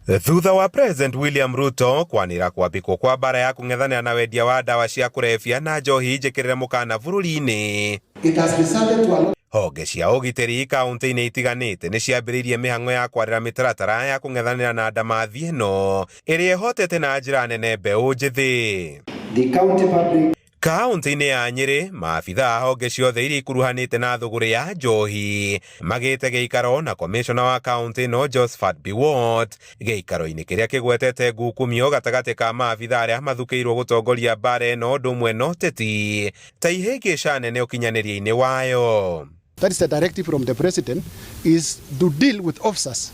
Thutha wa President William Ruto kwanĩra kwambĩkwo kwa mbara ya kũng'ethanĩra na wendia wa ndawa cia kũrebia na njohi njĩkĩrĩre mũkana bũrũri-inĩ, It has resulted to a lot honge cia ũgitĩri kaunti-inĩ itiganĩte nĩ ciambĩrĩirie mĩhang'o ya kwarĩra mĩtaratara ya kũng'ethanĩra na ndamathi ĩno ĩrĩa ĩhotete na njĩra nene mbeũ njĩthĩ. The county public Kaunti-inĩ ya Nyĩrĩ, maabithaa a honge ciothe iria ikuruhanĩte na thũgũrĩ ya njohi magĩte gĩikaro na komishona wa kaunti ĩno Josphat Biwott gĩikaro-inĩ kĩrĩa kĩgwetete ngukumio gatagatĩ ka maabithaa arĩa mathukĩirwo gũtongoria mbara ĩno ũndũ ũmwe na ũteti ta ihĩngĩca nene ũkinyanĩria-inĩ wayo. That is the directive from the president, is to deal with officers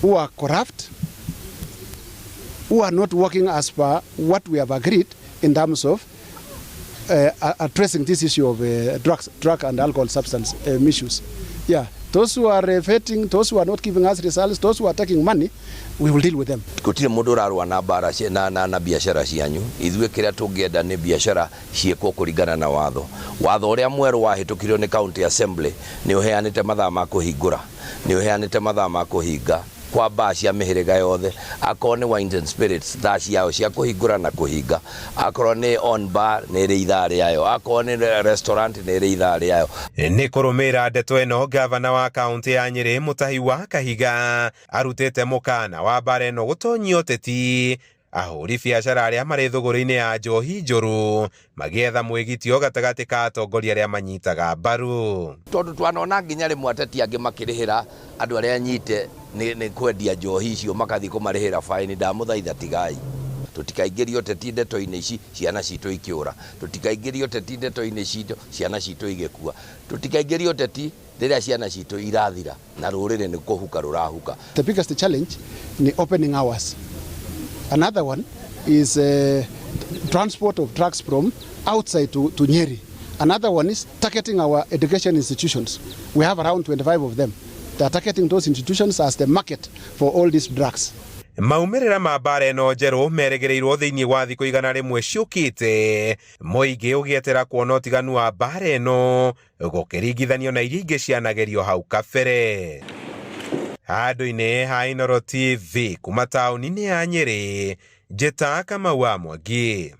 who are corrupt, who are not working as per what we have agreed in terms of addressing this issue of drugs, drug and alcohol substance misuse. Yeah, those who are vetting, those who are not giving us results, those who are taking money, we will deal with them. Gũtirĩ mũndũ ũrarũa na mbara na, na, na biacara cianyu. Ithuĩ kĩrĩa tũngĩenda nĩ biacara ciĩkwo kũringana na watho. Watho ũrĩa mwerũ wahĩtũkirio nĩ county assembly nĩ ũheanĩte mathaa ma kũhingũra, nĩ ũheanĩte mathaa ma kũhinga kwa baa cia mĩhĩrĩga yothe. Akorwo nĩ wines and spirits, thaa ciao cia kũhingũra na kũhinga, akorwo nĩ on bar nĩ ĩrĩ ithaa rĩayo, akorwo nĩ restaurant nĩ ĩrĩ ithaa rĩayo. Nĩ kũrũmĩrĩra ndeto ĩno, gavana wa kaunti ya Nyĩrĩ Mutahi wa Kahiga arutĩte mũkana wa mbara ĩno gũtonyia ũteti ahũri biacara arĩa marĩ thũgũrĩ-inĩ ya njohi njũru magĩetha mwĩgitio gatagatĩ ka atongoria arĩa manyitaga mbaru. Tondũ twanona nginya rĩmwe ateti angĩ makĩrĩhĩra andũ arĩa anyite nĩ kwendia njohi icio, makathiĩ kũmarĩhĩra baĩni. Ndamũthaitha, tigai, tũtikaingĩrie ũteti ndeto-inĩ ici ciana citũ ikĩũra, tũtikaingĩrie ũteti ndeto-inĩ citũ ciana citũ igĩkua, tũtikaingĩrie ũteti rĩrĩa ciana citũ irathira na rũrĩrĩ nĩ kũhuka rũrahuka. The biggest challenge ni opening hours. Another one is transport of drugs from outside to Nyeri. Another one is targeting our education institutions. We have around 25 of them. They are targeting those institutions as the market for all these drugs. Maumĩrĩra ma mbara ĩno njerũ merĩgĩrĩirwo thĩinĩ wa thikũ 100 ciũkĩte, mũingĩ ũgĩetera kuona ũtiganu wa mbara ĩno gũkĩringithanio na iria ingĩ cianagerio hau kabere. Handũ-inĩ ha Inooro TV kuma taũni-inĩ ya Nyĩrĩ, njĩta Kamau wa Mwangi.